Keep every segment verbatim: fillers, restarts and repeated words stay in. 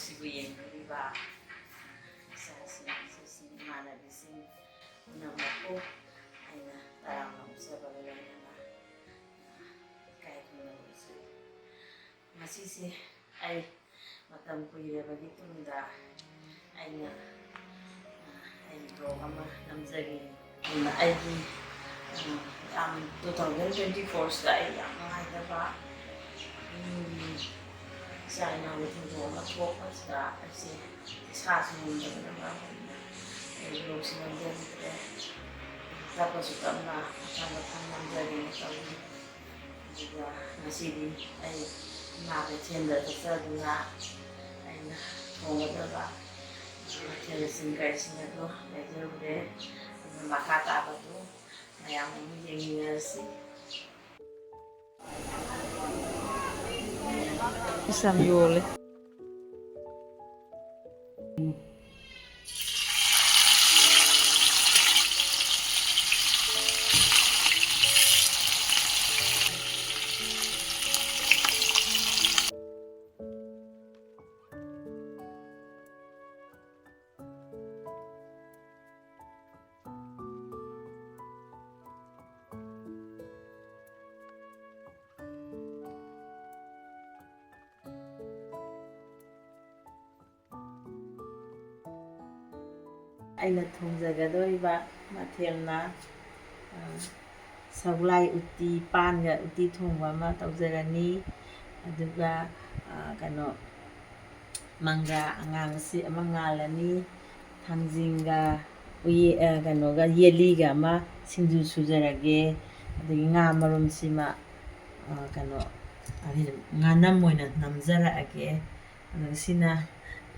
ꯁꯤꯕꯨ ꯌꯦꯡꯕꯤꯔꯤꯕ ꯏꯆꯥꯁꯤꯡ, ꯏꯆꯦꯁꯤꯡ, ꯏꯃꯥꯟꯅꯕꯤꯁꯤꯡ ꯄꯨꯝꯅꯃꯛꯄꯨ ꯑꯩꯅ ꯇꯔꯥꯝꯅ ꯑꯣꯛꯆꯕꯒ ꯂꯣꯏꯅꯅ ꯏꯀꯥꯏ ꯈꯨꯝꯅꯕ ꯎꯠꯆꯔꯤ꯫ ꯉꯁꯤꯁꯦ ꯑꯩ ꯃꯇꯝ ꯀꯨꯏꯔꯕꯒꯤ ꯇꯨꯡꯗ ꯑꯩꯅ, ꯑ, ꯑꯩ vlog ꯑꯃ ꯅꯝꯖꯒꯦ꯫ ꯑꯗꯨꯅ ꯑꯩꯒꯤ, ꯑ, ꯌꯥꯝ two thousand twenty fourꯁꯤꯗ ꯑꯩ ꯌꯥꯝ ꯅꯨꯡꯉꯥꯏꯇꯕ, ꯎꯝ, ꯏꯆꯥ ꯏꯅꯥꯎꯒꯤ ꯊꯧꯗꯣꯛ ꯑꯃ ꯊꯣꯛꯄꯁꯤꯗ ꯑꯩꯁꯦ ꯏꯁꯥꯁꯨ ꯉꯝꯗꯕꯅ ꯃꯔꯝ ꯑꯣꯏꯗꯨꯅ ꯑꯩ vlogꯁꯤ ꯅꯝꯖꯅꯤꯡꯗ꯭ꯔꯦ꯫ ꯇꯞꯄꯁꯨ ꯇꯞꯅ ꯃꯊꯪ ꯃꯊꯪ ꯅꯝꯖꯒꯦꯅ ꯇꯧꯔꯤ꯫ ꯑꯗꯨꯒ ꯉꯁꯤꯗꯤ ꯑꯩ ꯏꯃꯥ ꯀꯩꯊꯦꯜꯗ ꯆꯠꯆꯗꯨꯅ ꯑꯩꯅ ꯊꯣꯡꯒꯗꯕ ꯃꯊꯦꯜꯁꯤꯡ ꯀꯔꯤꯁꯤꯡ ꯑꯗꯨ ꯂꯩꯖꯔꯨꯔꯦ꯫ ꯑꯗꯨꯅ ꯃꯈꯥ ꯇꯥꯕꯗꯨ ꯃꯌꯥꯝ ꯑꯃꯨꯛ ꯌꯦꯡꯃꯤꯟꯅꯔꯁꯤ꯫ ꯑꯁ, ꯌꯥꯝ ꯌꯣꯜꯂꯦ꯫ ꯑꯩꯅ ꯊꯣꯡꯖꯒꯗꯧꯔꯤꯕ ꯃꯊꯦꯜꯅ, ꯑ, ꯁꯒꯣꯜꯍꯋꯥꯏ ꯎꯇꯤ, ꯄꯥꯟꯒ ꯎꯇꯤ ꯊꯣꯡꯕ ꯑꯃ ꯇꯧꯖꯔꯅꯤ꯫ ꯑꯗꯨꯒ, ꯑ, ꯀꯩꯅꯣ, ꯃꯪꯒ꯭ꯔꯥ ꯑꯉꯥꯡꯕꯁꯤ ꯑꯃ ꯉꯥꯜꯂꯅꯤ꯫ ꯊꯥꯡꯖꯤꯡꯒ ꯎꯌꯦ-, ꯑ, ꯀꯩꯅꯣꯒ, ꯌꯦꯜꯂꯤꯒ ꯑꯃ ꯁꯤꯡꯖꯨ ꯁꯨꯖꯔꯒꯦ꯫ ꯑꯗꯒꯤ ꯉꯥ ꯃꯔꯨꯝꯁꯤꯃ, ꯑ, ꯀꯩꯅꯣ, ꯑꯩ ꯉꯥꯅꯝ ꯑꯣꯏꯅ ꯅꯝꯖꯔꯛꯑꯒꯦ꯫ ꯑꯗꯨꯒ ꯁꯤꯅ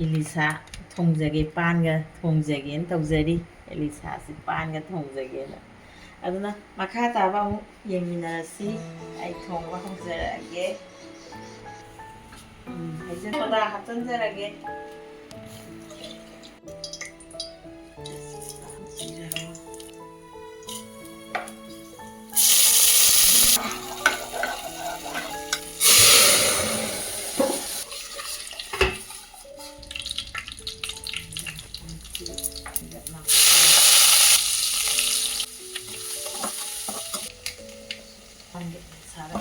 ꯏꯂꯤꯁꯥ ꯊꯣꯡꯖꯒꯦ, ꯄꯥꯟꯒ ꯊꯣꯡꯖꯒꯦꯅ ꯇꯧꯖꯔꯤ꯫ ꯏꯂꯤꯁꯥꯁꯤ ꯄꯥꯟꯒ ꯊꯣꯡꯖꯒꯦꯅ꯫ ꯑꯗꯨꯅ ꯃꯈꯥ ꯇꯥꯕ ꯑꯃꯨꯛ ꯌꯦꯡꯃꯤꯟꯅꯔꯁꯤ꯫ ꯑꯩ ꯊꯣꯡꯕ ꯍꯧꯖꯔꯛꯑꯒꯦ꯫ ꯎꯝ, ꯍꯩꯖꯤꯟ ꯁꯣꯗꯥ ꯍꯥꯞꯆꯤꯟꯖꯔꯒꯦ꯫ ꯁꯥꯔꯦ꯫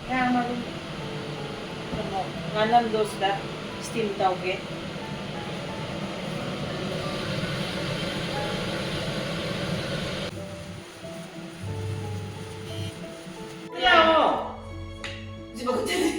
ꯉꯥ ꯃꯔꯨꯝ, ꯀꯩꯅꯣ, ꯉꯥꯅꯝꯗꯣ ꯁꯤꯗ steam ꯇꯧꯒꯦ꯫ ꯂꯥꯛꯑꯣ꯫ ꯍꯧꯖꯤꯛ ꯃꯈꯨꯠ ꯊꯤꯜꯂꯤ꯫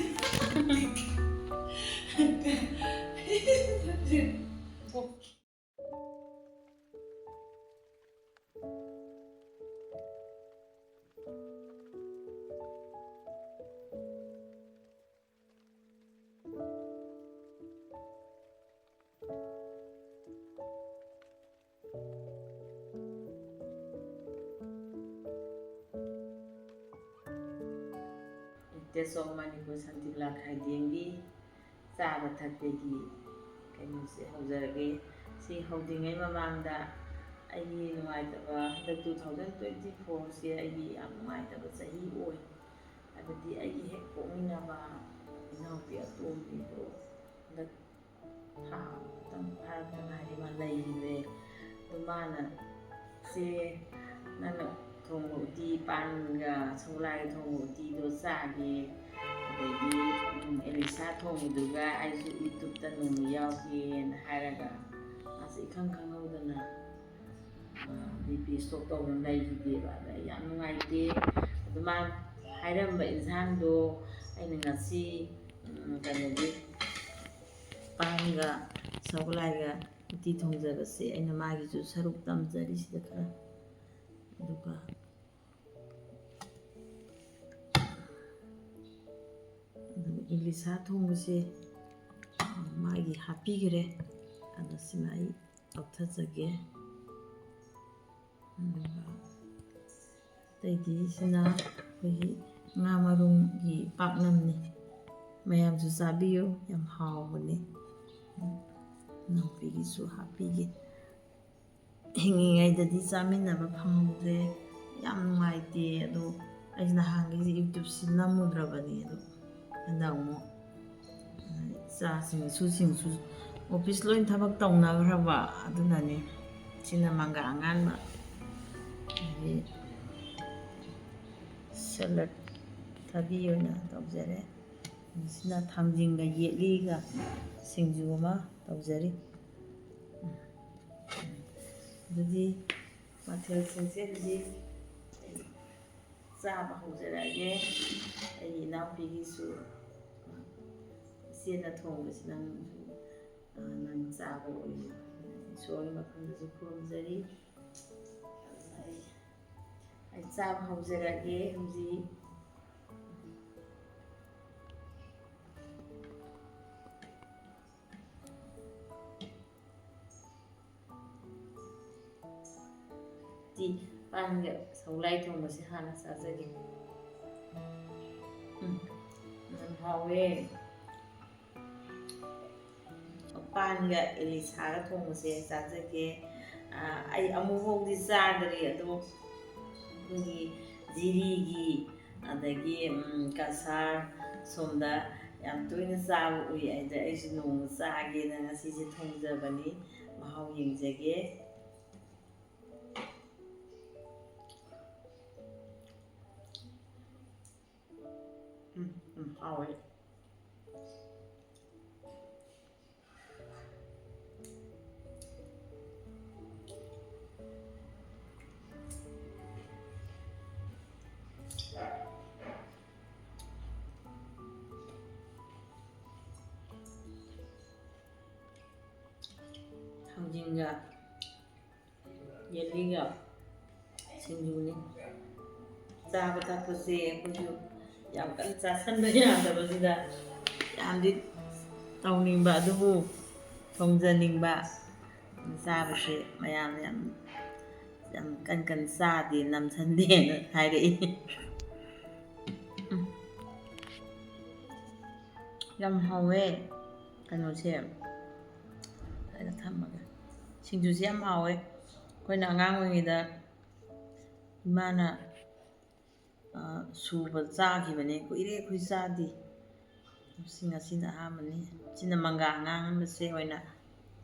Taste of Manipur ꯁꯥꯟꯇꯤꯂꯥꯜ ꯈꯥꯏꯗꯦꯡꯒꯤ ꯆꯥꯕ ꯊꯛꯄꯒꯤ ꯀꯩꯅꯣꯁꯦ ꯍꯧꯖꯔꯒꯦ꯫ ꯁꯤ ꯍꯧꯗ꯭ꯔꯤꯉꯩ ꯃꯃꯥꯡꯗ ꯑꯩꯒꯤ ꯅꯨꯡꯉꯥꯏꯇꯕ, ꯍꯟꯗꯛ two thousand twenty fourꯁꯦ ꯑꯩꯒꯤ ꯌꯥꯝ ꯅꯨꯡꯉꯥꯏꯇꯕ ꯆꯍꯤ ꯑꯣꯏ꯫ ꯍꯥꯏꯕꯗꯤ ꯑꯩꯒꯤ ꯍꯦꯛ ꯄꯣꯛꯃꯤꯟꯅꯕ ꯏꯅꯥꯎꯄꯤ ꯑꯇꯣꯝꯕꯤꯗꯣ ꯍꯟꯗꯛ ꯊꯥ ꯑꯃꯇꯪ ꯐꯥꯔꯛꯇ ꯉꯥꯏꯔꯤ, ꯃꯥ ꯂꯩꯈꯤꯗ꯭ꯔꯦ꯫ ꯑꯗꯨ ꯃꯥꯅ, "ꯆꯦ, ꯅꯪꯅ ꯊꯣꯡꯕ ꯎꯇꯤ, ꯄꯥꯟꯒ ꯁꯒꯣꯜꯍꯋꯥꯏꯒ ꯊꯣꯡꯕ ꯎꯇꯤꯗꯣ ꯆꯥꯒꯦ, ꯑꯗꯒꯤ, ꯎꯝ, ꯑꯦꯂꯤꯁꯥ ꯊꯣꯡꯕꯗꯨꯒ ꯑꯩꯁꯨ YouTubeꯇ ꯅꯣꯡꯃ ꯌꯥꯎꯒꯦꯅ" ꯍꯥꯏꯔꯒ ꯃꯥꯁꯦ ꯏꯈꯪ ꯈꯪꯍꯧꯗꯅ, ꯑ, BP stroke ꯇꯧꯗꯅ ꯂꯩꯈꯤꯗꯦꯕ꯫ ꯑꯗ ꯑꯩ ꯌꯥꯝ ꯅꯨꯡꯉꯥꯏꯇꯦ꯫ ꯑꯗꯨ ꯃꯥ ꯍꯥꯏꯔꯝꯕ ꯏꯟꯁꯥꯡꯗꯣ ꯑꯩꯅ ꯉꯁꯤ, ꯎꯝ, ꯀꯩꯅꯣꯒꯤ ꯄꯥꯟꯒ ꯁꯒꯣꯜꯍꯋꯥꯏꯒ ꯎꯇꯤ ꯊꯣꯡꯖꯕꯁꯦ ꯑꯩꯅ ꯃꯥꯒꯤꯁꯨ ꯁꯔꯨꯛ ꯇꯝꯖꯔꯤ ꯁꯤꯗ ꯈꯔ꯫ ꯑꯗꯨꯒ ꯑꯗꯨꯒ ꯏꯂꯤꯁꯥ ꯊꯣꯡꯕꯁꯦ, ꯑ, ꯃꯥꯒꯤ ꯍꯥꯞꯄꯤꯈ꯭ꯔꯦ꯫ ꯑꯗ ꯁꯤꯃ ꯑꯩ ꯂꯧꯊꯖꯒꯦ꯫ ꯑꯗꯨꯒ ꯑꯩꯗꯤ ꯁꯤꯅ ꯑꯩꯈꯣꯏꯒꯤ ꯉꯥ ꯃꯔꯨꯝꯒꯤ ꯄꯥꯛꯅꯝꯅꯤ꯫ ꯃꯌꯥꯝꯁꯨ ꯆꯥꯕꯤꯌꯨ, ꯌꯥꯝ ꯍꯥꯎꯕꯅꯤ꯫ ꯏꯅꯥꯎꯄꯤꯒꯤꯁꯨ ꯍꯥꯞꯄꯤꯒꯦ꯫ ꯍꯤꯡꯉꯤꯉꯩꯗꯗꯤ ꯆꯥꯃꯤꯟꯅꯕ ꯐꯪꯍꯧꯗ꯭ꯔꯦ, ꯌꯥꯝ ꯅꯨꯡꯉꯥꯏꯇꯦ꯫ ꯑꯗꯣ ꯑꯩꯁꯦ ꯅꯍꯥꯟꯈꯩꯁꯦ YouTubeꯁꯤ ꯅꯝꯃꯨꯗ꯭ꯔꯕꯅꯤ, ꯑꯗꯣ ꯍꯟꯗꯛ ꯑꯃꯨꯛ ꯏꯆꯥꯁꯤꯡ ꯏꯁꯨꯁꯤꯡꯁꯨ office ꯂꯣꯏ ꯊꯕꯛ ꯇꯧꯅꯈ꯭ꯔꯕ, ꯑꯗꯨꯅꯅꯦ꯫ ꯁꯤꯅ ꯃꯪꯒ ꯑꯉꯥꯟꯕ, ꯑꯗꯒꯤ salad ꯊꯕꯤ ꯑꯣꯏꯅ ꯇꯧꯖꯔꯦ꯫ ꯁꯤꯅ ꯊꯥꯡꯖꯤꯡꯒ ꯌꯦꯠꯂꯤꯒ ꯁꯤꯡꯖꯨ ꯑꯃ ꯇꯧꯖꯔꯤ꯫ ꯑꯗꯨꯗꯤ ꯃꯊꯦꯜꯁꯤꯡꯁꯦ ꯍꯧꯖꯤꯛ ꯆꯥꯕ ꯍꯧꯖꯔꯛꯑꯒꯦ꯫ ꯑꯩꯒꯤ ꯏꯅꯥꯎꯄꯤꯒꯤꯁꯨ ꯏꯆꯦꯅ ꯊꯣꯡꯕꯁꯤ ꯅꯪ, ꯑ, ꯅꯪ ꯆꯥꯕ ꯑꯣꯏꯌꯨ꯫ ꯏꯁꯣꯔꯒꯤ ꯃꯐꯝꯗꯁꯨ ꯈꯨꯔꯨꯝꯖꯔꯤ꯫ ꯑꯩ, ꯑꯩ ꯆꯥꯕ ꯍꯧꯖꯔꯛꯑꯒꯦ ꯍꯧꯖꯤꯛ꯫ ꯇꯤ ꯄꯥꯟꯒ ꯁꯧꯒ꯭ꯂꯥꯏ ꯊꯣꯡꯕꯁꯦ ꯍꯥꯟꯅ ꯆꯥꯖꯒꯦ꯫ ꯎꯝ, ꯌꯥꯝ ꯍꯥꯎꯋꯦ꯫ ꯄꯥꯟꯒ ꯏꯂꯤꯁꯥꯒ ꯊꯣꯡꯕꯁꯦ ꯆꯥꯖꯒꯦ꯫ ꯑꯥ, ꯑꯩ ꯑꯃꯨꯛꯐꯥꯎꯗꯤ ꯆꯥꯗ꯭ꯔꯤ, ꯑꯗꯣ ꯑꯩꯈꯣꯏꯒꯤ ꯖꯤꯔꯤꯒꯤ, ꯑꯗꯒꯤ, ꯎꯝ, ꯀꯁꯥꯔ ꯁꯣꯝꯗ ꯌꯥꯝ ꯇꯣꯏꯅ ꯆꯥꯕ ꯎꯏ꯫ ꯑꯩꯗ ꯑꯩꯁꯨ ꯅꯣꯡꯃ ꯆꯥꯒꯦꯅ ꯉꯁꯤꯁꯦ ꯊꯣꯡꯖꯕꯅꯤ꯫ ꯃꯍꯥꯎ ꯌꯦꯡꯖꯒꯦ꯫ ꯎꯝ, ꯎꯝ, ꯍꯥꯎꯋꯦ꯫ ꯊꯥꯡꯖꯤꯡꯒ ꯌꯦꯜꯂꯤꯒ ꯁꯤꯡꯖꯨꯅꯤ꯫ ꯆꯥꯕ ꯊꯛꯄꯁꯦ ꯑꯩꯈꯣꯏꯁꯨ ꯌꯥꯝ ꯀꯟꯅ ꯆꯥꯁꯟꯕ ꯌꯥꯗꯕꯁꯤꯗ ꯌꯥꯝꯗꯤ ꯇꯧꯅꯤꯡꯕ, ꯑꯗꯨꯕꯨ ꯊꯣꯡꯖꯅꯤꯡꯕ꯫ ꯆꯥꯕꯁꯦ ꯃꯌꯥꯝꯅ ꯌꯥꯝ ꯌꯥꯝ ꯀꯟ ꯀꯟ ꯆꯥꯗꯦ, ꯅꯝꯁꯟꯗꯦꯅ ꯍꯥꯏꯔꯛꯏ꯫ ꯎꯝ꯫ ꯌꯥꯝ ꯍꯥꯎꯋꯦ ꯀꯩꯅꯣꯁꯦ꯫ ꯑꯩꯅ ꯊꯝꯃꯒꯦ꯫ ꯁꯤꯡꯖꯨꯁꯦ ꯌꯥꯝ ꯍꯥꯎꯋꯦ꯫ ꯑꯩꯈꯣꯏꯅ ꯑꯉꯥꯡ ꯑꯣꯏꯔꯤꯉꯩꯗ ꯏꯃꯥꯅ, ꯑ, ꯁꯨꯕ ꯆꯥꯈꯤꯕꯅꯦ꯫ ꯀꯨꯏꯔꯦ ꯑꯩꯈꯣꯏ ꯆꯥꯗꯦ꯫ ꯁꯤ ꯉꯁꯤꯅ ꯑꯍꯥꯟꯕꯅꯤ꯫ ꯁꯤꯅ ꯃꯪꯒ꯭ꯔꯥ ꯑꯉꯥꯡꯕꯁꯦ ꯑꯣꯏꯅ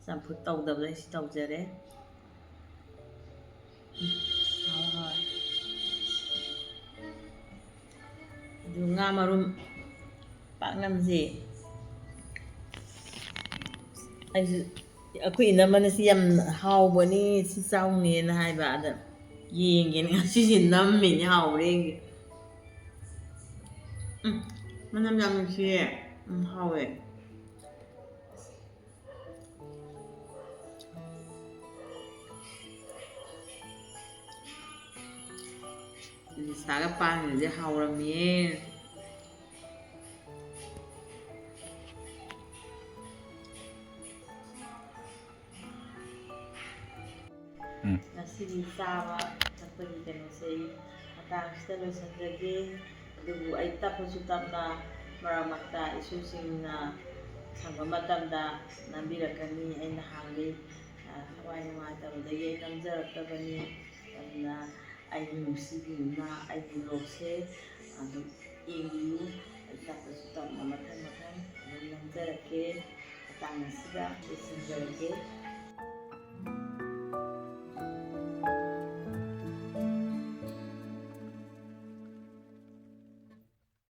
ꯆꯝꯐꯨꯠ ꯇꯧꯗꯕꯗ ꯑꯩ ꯁꯤ ꯇꯧꯖꯔꯦ꯫ ꯎꯝ, ꯍꯥꯎꯔꯦ, ꯍꯥꯎꯔꯦ꯫ ꯑꯗꯨ ꯉꯥ ꯃꯔꯨꯝ ꯄꯥꯛꯅꯝꯁꯦ ꯑꯩꯁꯨ, ꯑꯩꯈꯣꯏ ꯏꯅꯝꯃꯅ ꯁꯤ ꯌꯥꯝ ꯍꯥꯎꯕꯅꯤ, ꯁꯤ ꯆꯥꯎꯅꯦꯅ ꯍꯥꯏꯕ꯫ ꯑꯗ ꯌꯦꯡꯒꯦꯅ ꯉꯁꯤꯁꯦ ꯅꯝꯃꯤꯅꯦ, ꯍꯥꯎꯕ꯭ꯔꯥ ꯌꯦꯡꯒꯦ꯫ ꯎꯝ, ꯃꯅꯝ ꯌꯥꯝ ꯅꯨꯡꯁꯤꯌꯦ꯫ ꯎꯝ, ꯍꯥꯎꯋꯦ꯫ ꯏꯂꯤꯁꯥꯒ ꯄꯥꯟꯒꯁꯦ ꯍꯥꯎꯔꯝꯃꯤꯌꯦ꯫ ꯎꯝ꯫ ꯉꯁꯤꯒꯤ ꯆꯥꯕ ꯊꯛꯄꯒꯤ ꯀꯩꯅꯣꯁꯦ ꯑꯩ ꯃꯇꯥꯡꯁꯤꯗ ꯂꯣꯏꯁꯤꯟꯖꯒꯦ꯫ ꯑꯗꯨꯕꯨ ꯑꯩ ꯇꯞꯄꯁꯨ ꯇꯞꯅ ꯃꯔꯛ ꯃꯔꯛꯇ ꯏꯁꯨꯁꯤꯡꯅ ꯁꯪꯕ ꯃꯇꯝꯗ ꯅꯝꯕꯤꯔꯛꯀꯅꯤ꯫ ꯑꯩ ꯅꯍꯥꯟꯒꯩ, ꯑ, ꯊꯋꯥꯏ ꯅꯨꯡꯉꯥꯏꯇꯕꯗꯒꯤ ꯑꯩ ꯅꯝꯖꯔꯛꯇꯕꯅꯤ꯫ ꯑꯗꯨꯅ ꯑꯩꯒꯤ ꯅꯨꯡꯁꯤꯕꯤꯗꯨꯅ ꯑꯩꯒꯤ vlogꯁꯦ ꯑꯗꯨꯝ ꯌꯦꯡꯕꯤꯌꯨ꯫ ꯑꯩ ꯇꯞꯄꯁꯨ ꯇꯞꯅ ꯃꯊꯪ ꯃꯊꯪ ꯑꯗꯨꯝ ꯅꯝꯖꯔꯛꯀꯦ꯫ ꯃꯇꯥꯡ ꯑꯁꯤꯗ ꯂꯣꯏꯁꯤꯟꯖꯔꯒꯦ꯫